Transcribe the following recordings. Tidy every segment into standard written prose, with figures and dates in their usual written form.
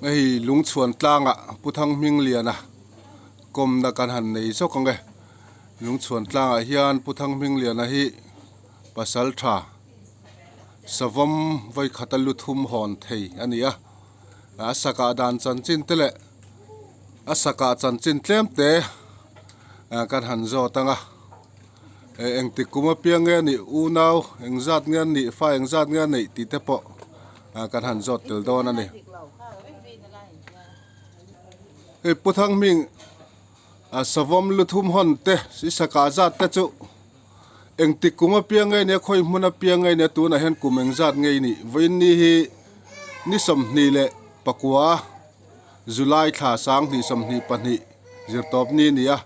Hei Lungchhuan tlangah Pu Thanghmingliana kawmna kan han nei zawk ang e. Lungchhuan tlangah hian Pu Thanghmingliana hi pasal tha savawm vawikhata lu thum hawn thei a ni a. A sakah dan chanchin te leh a sakah chanchin tlem te kan han zawt ang a. Engtik kum apiang nge a nih unau engzat nge a nih fa engzat nge a neih tih te pawh kan han zawt tel dawn a ni. Hei Pu Thanghming savawm lu thum hawn te si sakah zat te chu engtik kum apiang nge nia khawi hmun apiang nge nia tunah hian kum engzat nge i nih vawiin ni hi ni 29 July thla 2022 zirtawp ni a ni a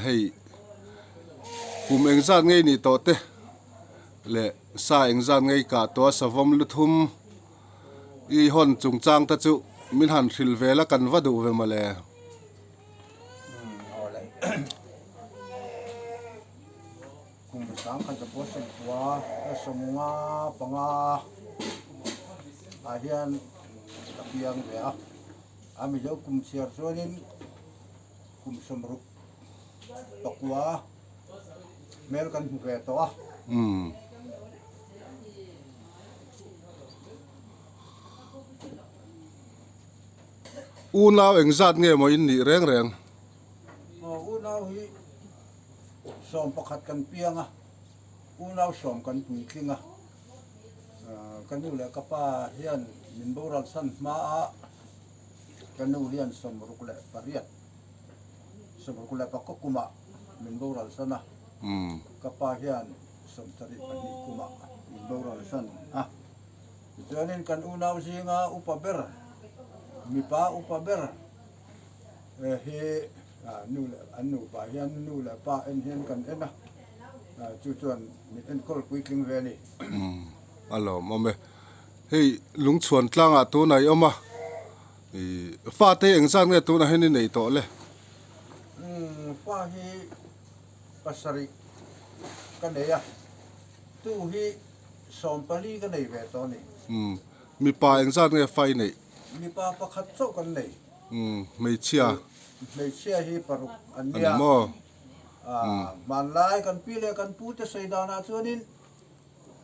hei. Kum engzat ngei nih tawh te leh sa engzat ngei kah tawh a savawm lu thum i hawn chungchang te chu min han hrilh vel a kan va duh ve mawle. Kum sangkhat a pawh sawmkua a sawmnga panga ah hian ka piang ve a, a Mizo kum chhiar chuanin kum sawmruk. Pakua hmel kan hmu ve tawh a. Umm. Unau engzat nge maw in nih reng reng? Aw unau hi 11 kan piang a, unau sawm kan puitling a. Ka nu leh ka pa hian min boral san hma a, ka nu hian 68. Sawmruk leh pakua kumah min boral san a, ka pa hian 72 kumah min boral san a. Tichuanin kan unau zinga upa ber, mipa upa ber hi nu leh an nupa hian nu leh pa en hian kan en a, chu chuan min enkawl puitling ve a ni. A lawmawm e. Hei Lungchhuan tlangah tunah i awm a. I fate hi engzat nge tunah hian i nei tawh le? Umm fa hi pasarih ka nei a, tu hi 14 ka nei ve tawh a ni. Umm mipa engzat nge fa i neih? Mipa pakhat chauh kan nei. Umm hmeichhia? Hmeichhia hi paruk an nia. Ani maw? Umm. Hmanlai kan pi leh kan pu te sawi danah chuanin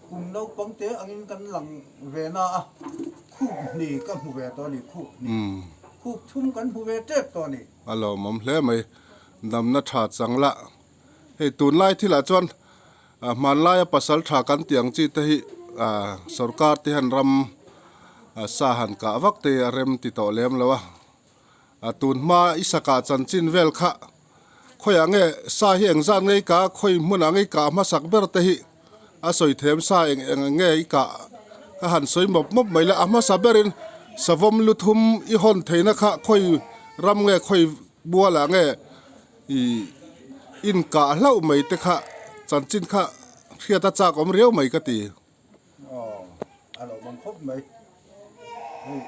Kum naupang te angin kan lang ve na a, khup hni ka hmu ve tawh a ni, khup hni. Khup thum kan hmu ve tep tawh a ni. A lawmawm hle mai, damna tha chang lah. Hei tunlai thilah chuan hmanlaia pasal tha kan tih ang chi te hi sorkar te hian ram sa han kah vak te a rem ti tawh lem lo a. A tun hma i sakah chanchin vel kha khawiah nge sa hi engzat nge i kah a, khawi hmunah nge i kah hmasak ber te hi a sawi them sa eng eng nge i kah ka han sawi mawp mawp mai le. A hmasa berin savawm lu thum i hawn theihna kha khawi ram nge khawi bualah nge i inkah hlauh mai te kha chanchin kha hriat a chak awm riau mai ka ti. Aw a lo awm khawp mai hei.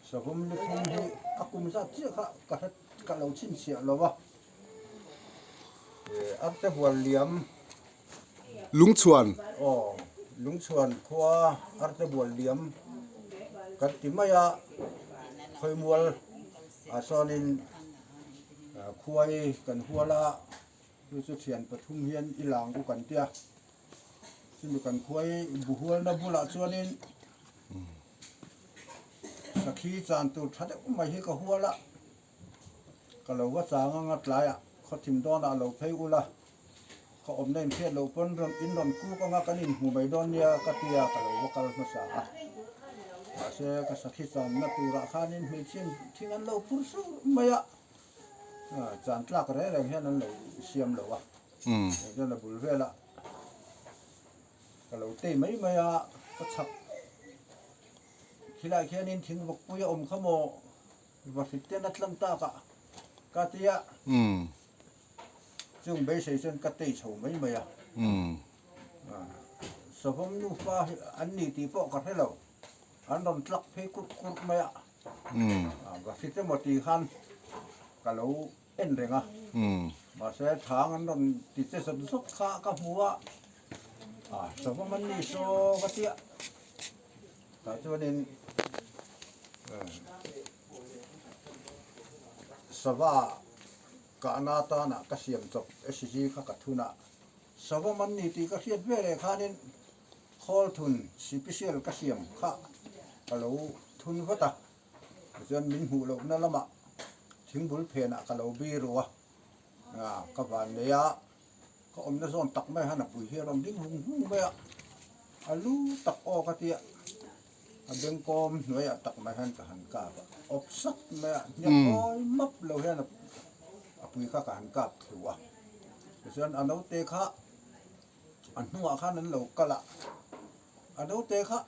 Savawm luthum hi a kum zat chiah kha ka hre ka lo chhinchhiah lo a, Arte hual liam. Lungchhuan. Aw, Lungchhuan khua Arte hual liam kan ti mai a, Khawimual ah sawnin khuai kan hual a, chu chu thian pathum hian i lang u kan tia, chumi kan khuai buhualna bulah chuanin. Sakhi chan tur tha deuh mai hi ka hual a, ka lo va chang anga tlaiah khawthim dawnah lo phei ula, ka awmna inhriat loh pawn rawn in rawn kuk anga kan inhmu mai dawn nia ka tia ka lo va kal hmasa a. Mahse ka sakhi channa turah khanin hmeichhia thing an lo phur sur mai a, chan tlak reng reng hian an lo siam lo a, chuan a bul velah Ka lo tei mai mai a, ka chhak khilai khianin thing vawkpui a awm kha maw va hrit ten a tlang tak a ka ti a, chung beisei chuan ka tei chho mai mai a, savawm nufa hi an ni tih pawh ka hre lo, an rawn tlak phei kurh kurh mai a, va hrit emaw tih khan ka lo en reng a, mahse thang an rawn ti che zawt zawt kha ka hmu a, ah savawm an ni saw ka tia, tah chuanin. Sava kahna atana ka siam chawp SG kha ka thun a, sava man ni tih ka hriat veleh khanin khawl thun sipisial ka siam kha ka lo thun vat a, tichuan min hmuh lohna lamah thingbul phenah ka lo biru a, ka van nei a, ka awmna zawn tak mai han a pui hi a rawn ding hung hung mai a, a lu tak aw ka tia. A bengkawm hnuaiah tak mai hian ka han kap a, awp sat mai a, hniak hawi map lo hian a pui kha ka han kap thlu a. Tichuan a naute kha a hnungah khan an lo kal a, a naute kha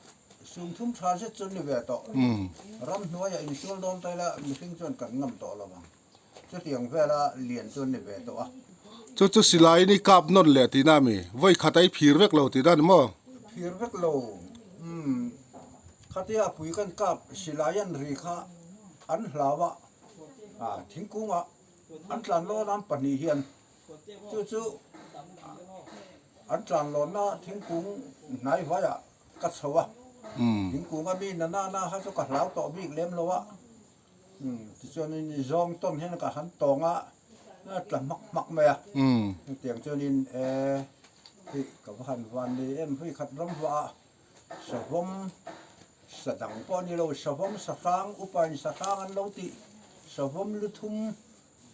sumthum tha zet chu an ni ve tawh. Ramhnuaiah insual dawn ta ila mihring chuan kan ngam tawh lo ang. Chutiang vela lian chu an ni ve tawh a. Chu chu silaiin i kap nawn leh tihna a mi? Vawi khat a i phir vek lo tihna a ni maw? Phir vek lo. Umm. Khatia a pui kan kap silai an ri kha an hlau a, ah thingkungah an tlan lawn a an pahnih hian chu chu an tlan lawnna thingkung hnai vaiah ka chho a. Thingkung a mi na na na kha chu ka hlau tawh bik lem lo a. Tichuanin zawng tawn hian ka han tawng a, a tla hmak hmak mai a. Hetiang chuanin e hei ka va han van ni em hei khat ram vah a, savawm sa dang pawh a ni lo, savawm sa hrang upain sa hrang an lo tih, savawm lu thum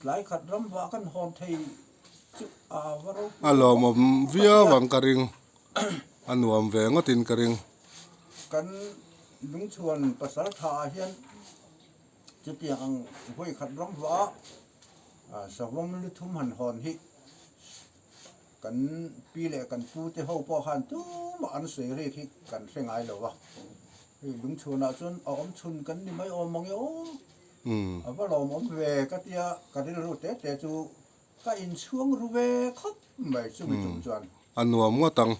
tlai khat ram vah kan hawn thei chu a va ropui A lawmawm viau ang ka ring, a nuam ve ngawtin ka ring. Kan lungchhuan pasal tha ah hian chutiang ang vawi khat ram vah a savawm lu thum han hawn hi kan pi leh kan pu te ho pawh khan tumah an sawi rik hi kan hre ngai lo va, hei lungchhuan ah chuan a awm chhun kan ni mai awm ang e aw, a va lawmawm ve ka tia ka rilru te te chu Ka inchhuang ru ve khawp mai chumi tum chuan. A nuam ngawt ang.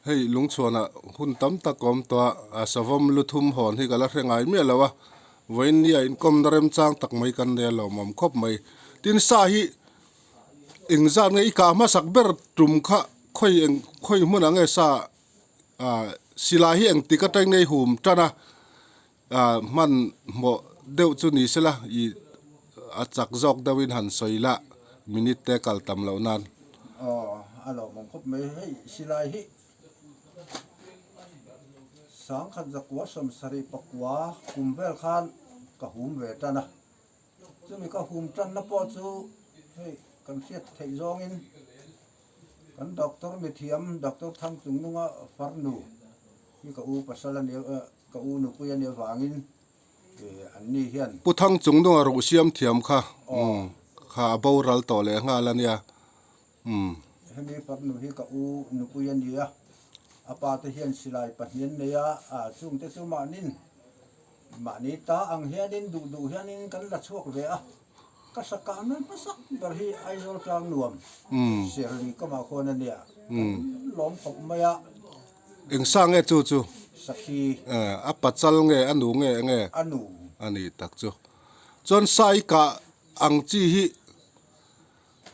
Hei lungchhuanah hun tam tak a awm tawh a, a savawm lu thum hawn hi ka la hre ngai miah lo a, vawiin nia inkawmna remchang tak mai kan nei a lawmawm khawp mai. Tin sa hi engzat nge i kah hmasak ber tum kha khawi eng khawi hmunah nge sa ah silai hi engtik atang nge i hum tan a, Ah hman hmawh deuh chu ni sela ih a chak zawk deuhin han sawi la minute te kal tam loh nan. Aw a lawmawm khawp mai hei silai hi sangkhat zakua sawmsarih pakua kum vel khan ka hum ve tan a chumi ka hum tanna pawh chu hei kan hriat theih zawngin kan doctor mithiam doctor Thangchungnunga farnu hi ka u pasal a nia. Ka u nupui a nih avangin an ni hian. Pu Thang chung nunga ruh siam thiam kha kha a boral tawh leh nghal a nia. Hemi farnu hi ka u nupui a ni a, a pa te hian silai pahnih an nei a, chungte chu mahnin mahni ta ang hianin duh duh hianin kan la chhuak ve a, ka sakah nan hmasak ber hi Aizawl tlang nuam Serlui kamah khuan a nia, kan lawm khawp mai a. Eng sa nge chu chu? Sakhi. Eh, a pachal nge, a nu nge enge? A nu. A nih tak chu. Chuan sa i kah ang chi hi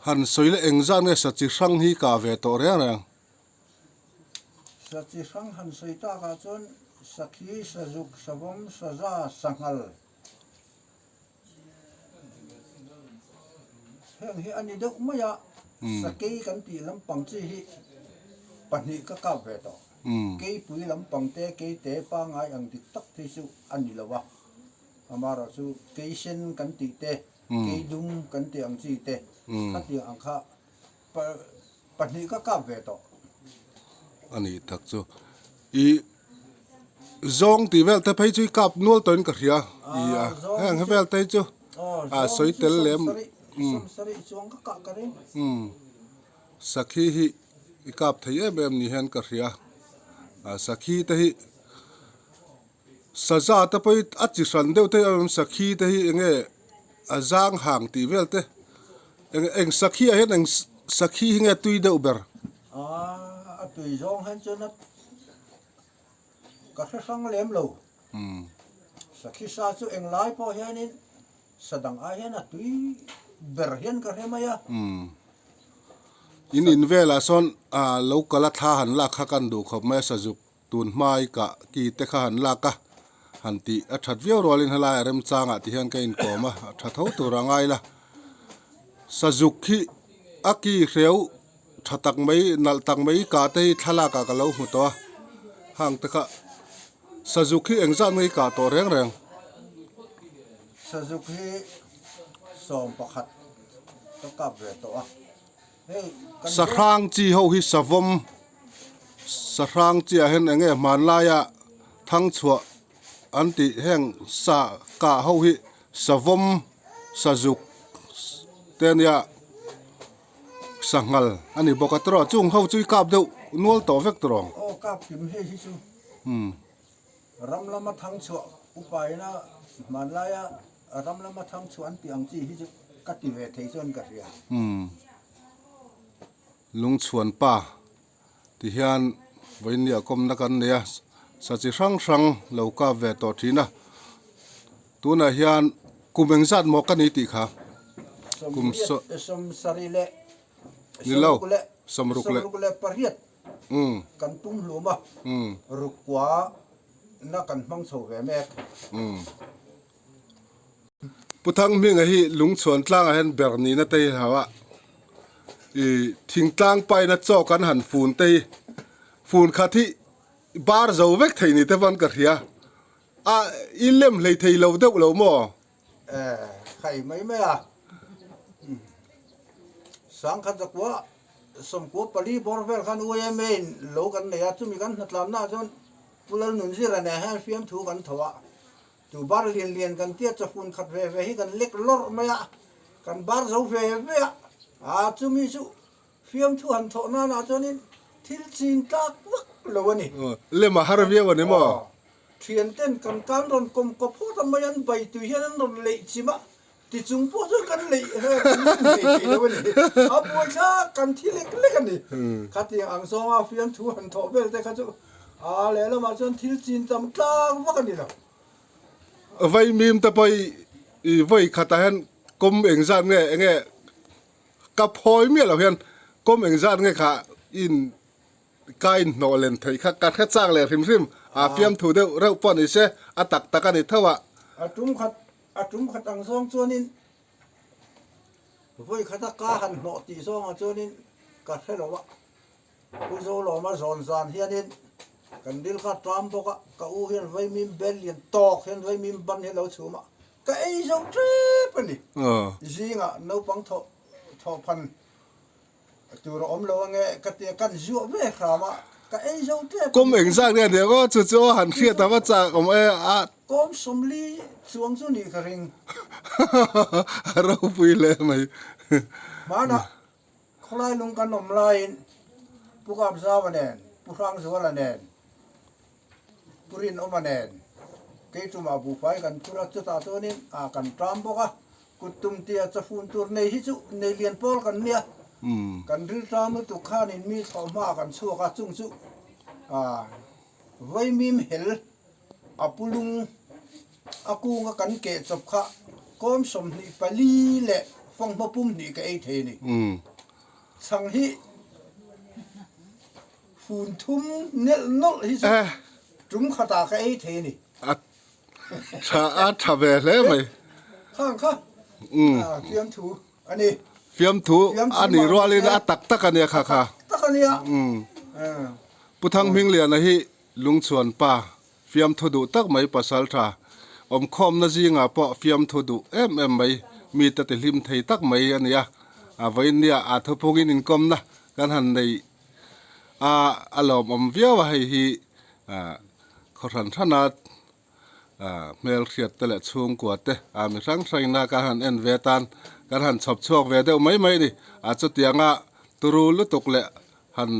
han sawi leh eng zat nge sa chi hrang hi kah ve tawh reng reng? Sa chi hrang han sawi takah chuan sakhi, sazuk, savawm, saza, sanghal. Heng hi a ni deuh mai a, sakei kan tih lampang chi hi pahnih ka kap ve tawh. Keipui lampang te, keite pangngai ang dik tak phei chu a ni lo a, amaherawh chu keisen kan tih te, keidum kan tih ang chi te, khatiang ang kha pahnih ka kap ve tawh. A nih tak chu. I zawng tih vel te phei chu i kap nual tawhin ka hria. I a heng he vel te hi chu a sawi tel lem. Sawmsarih chuang ka kah ka ring. Sakhi hi i kap thei em em ni hian ka hria. Sakhi te hi Saza te pawh hi a chi hran deuh te hi a awm sakhi te hi eng nge a zang hang tih vel te eng eng sakhi ah hian eng sakhi hi nge tui deuh ber. Aaa a tui zawng hian chuan a ka hre hrang lem lo. Sakhi sa chu eng lai pawh hianin sa dang ai hian a tui ber hian ka hre mai a. In in velah sawn lo kal a thla han lak kha kan duh khawp mai a sazuk Tun hmai ka ki te kha han lak a, han tih a that viau rualin helai a remchangah ti hian ka inkawm a, a tha tho tur a ngai la. Sazuk hi a ki hreu tha tak mai nalh tak mai kah te hi thlalak ah ka lo hmu tawh a hang te kha sazuk hi engzat nge i kah tawh reng reng. Sazuk hi 11 ka kap ve tawh a hei kan Sahrang chi ho hi savawm sahrang chi ah hian enge hmanlaia thangchhuah an tih heng sa kah ho hi savawm sazuk te ania sanghal a ni bawk a tiraw chung ho chu i kap deuh nual tawh vek tiraw. Aw kap kim hei hi chu ram lama thang chhuah upa ina hmanlaia ram lama thang chhuah an tih ang chi hi chu ka ti ve thei chuan ka hria. Lungchhuan pa ti hian vawinia kawmna kan nei a, sa chi hrang hrang lo kap ve tawh thin a, tunah hian kum engzat maw ka ni tih kha? Kum 77 leh ni lo, 68 68 kan tum hlum a, rukua na kan hmang chho ve mek. Pu Thanghminga hi lungchhuan tlangah hian ber nihna te hi hau a, ih thingtlang paina chaw kan han fun te hi fun khat hi bar zo vek thei ni te pawn ka hria a, i lem hlei thei lo deuh lo maw? Eh, khai mai mai a, sangkhat zakua 94 bawr vel khan UAMA in lo kan nei a, chumi kan hnatlanna ah chuan Pu Lalnunzira nen hian fiamthu kan tho a. Tu bar lian lian kan tia chawhun khat ve ve hi kan lek lawrh mai a, kan bar zo ve ve a, aa chumi chu fiamthu han thawh nanah chuanin thil chin tlak vak lo a ni. Lem a har viau a ni maw? Aw, thian ten kan kan rawn kawm kawp phawt a mai an bai tui hian an rawn leih chim a, tichung pawh chuan kan leih he kan lem thei thei lo a ni. A buai kha kan thi lek lek a ni. Khatiang ang zawnga fiamthu han thawh vel te kha chu aa lehlamah chuan thil chin tam tlak vak a ni lo. Vaimim te pawh i vawi khatah hian kawm engzat nge enge ka phawi miah lo hian kawm engzat nge kha in ka inhnawh len theih kha ka hre chak leh hrim hrim a fiamthu deuh reuh pawh ni se a tak tak a ni tho a. A tum khat A tum khat ang zawng chuanin vawi khata ka han hnawh tih zawngah chuanin ka hre lo a, Pu Zolawma zawn zan hianin kan ril kha a ṭam bawk a, ka u hian vaimim bel lian tawk hian vaimim ban hi a lo chhum a, ka ei zo ṭep a ni. Zingah naupang thawh thawhphan Tur a awm lo ange ka ti a, kan zuah ve hram a, ka ei zo tep a Kawm eng zat nge nia aw chu chu aw han hriat a va chak awm e a. Kawm 40 chuang chu nih ka ring. A ropui hle mai. Hmanah khawlai lung kan awm laiin Pu Kapzaua nen, Pu Hrangzuala nen, Pu Rinawma nen Keichumah buhfai kan phur a, chutah chuanin ah kan ṭam bawk a, kut tum tia chawfun tur nei hi chu nei lian pawl kan nia, kan ril ṭam lutuk khanin mi thlawh hmaah kan chhuak a, chung chu ah vaimim hel a pu lung a kunga kan keh chawp kha kawm 24 leh fanghma pum hnih ka ei thei a ni. Chhang hi. Fun thum nelh nawlh hi chu tum khatah ka ei thei a ni. A tha a tha ve hle mai. Khang kha fiamthu a ni. Fiamthu a nih rualin a tak tak a nia kha kha. Tak a nia. Pu Thanghmingliana hi Lungchhuan pa fiamthu duh tak mai pasal tha awmkhawmna zingah pawh fiamthu duh em em mai mite ti hlim thei tak mai a nia. A vawinia a thupungin inkawmna kan han nei a a lawmawm viau a hei hi ah khaw hran hran a ah hmel hriat te leh chhungkua te ah mi hrang hrang ina kan han en ve tan kan han chhawp chhuak ve deuh mai mai a ni a chutianga turu lutuk leh han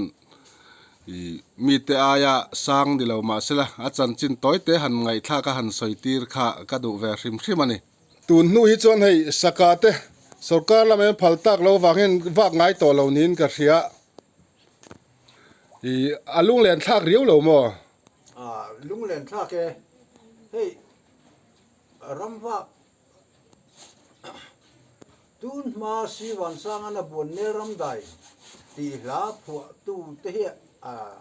ih mite aia sang ni lo mahsela a chanchin tawi te han ngaihthlak a han sawi tir kha ka duh ve hrim hrim a ni. Tun hnu hi chuan hei saka te sorkar lam em phal tak lo vangin vak ngai tawh lo niin ka hria. I a lunglen thlak riau lo maw? A lunglen thlak e. Hei ram vak tun hma Sivansanga na buan nel ram dai tih hla phuah tu te hi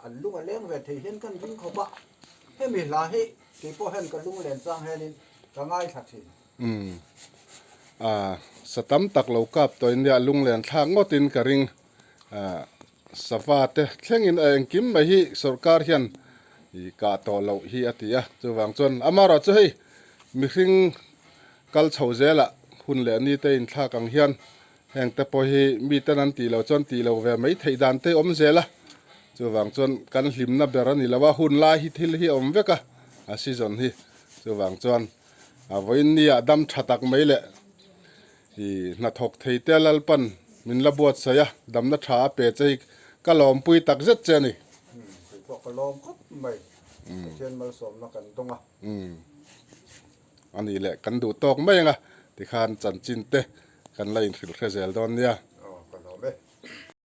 an lung a leng ve thei hian kan ring khawp a. Hemi hla hi keipawh hian ka lunglen chang hianin ka ngaithla thin. Umm. Ah sa tam tak lo kap tawh in nia lunglen thlak ngawt in ka ring. Ah sava te thleng in a engkim mai hi sorkar hian ih kah tawh loh hi a ti a. Chuvang chuan amaherawhchu hei mihring kal chho zelah hun leh ni te inthlak ang hian heng te pawh hi miten an tih loh chuan tih loh ve mai theih dan te awm zel a. Chuvang chuan kan hlimna ber a ni lo a, hun lai hi thil hi a awm vek a, a season hi. Chuvang chuan a vawiin nia dam tha tak mai leh i hnathawk thei te Lalpan min la buatsaih a, damna tha a pe che hi ka lawmpui tak zet che a ni. Kei pawh ka lawm khawp mai, Pathian malsawmna kan dawng a. A nih leh kan duh tawk mai anga tikhan chanchin te kan la inhrilh hre zel dawn nia.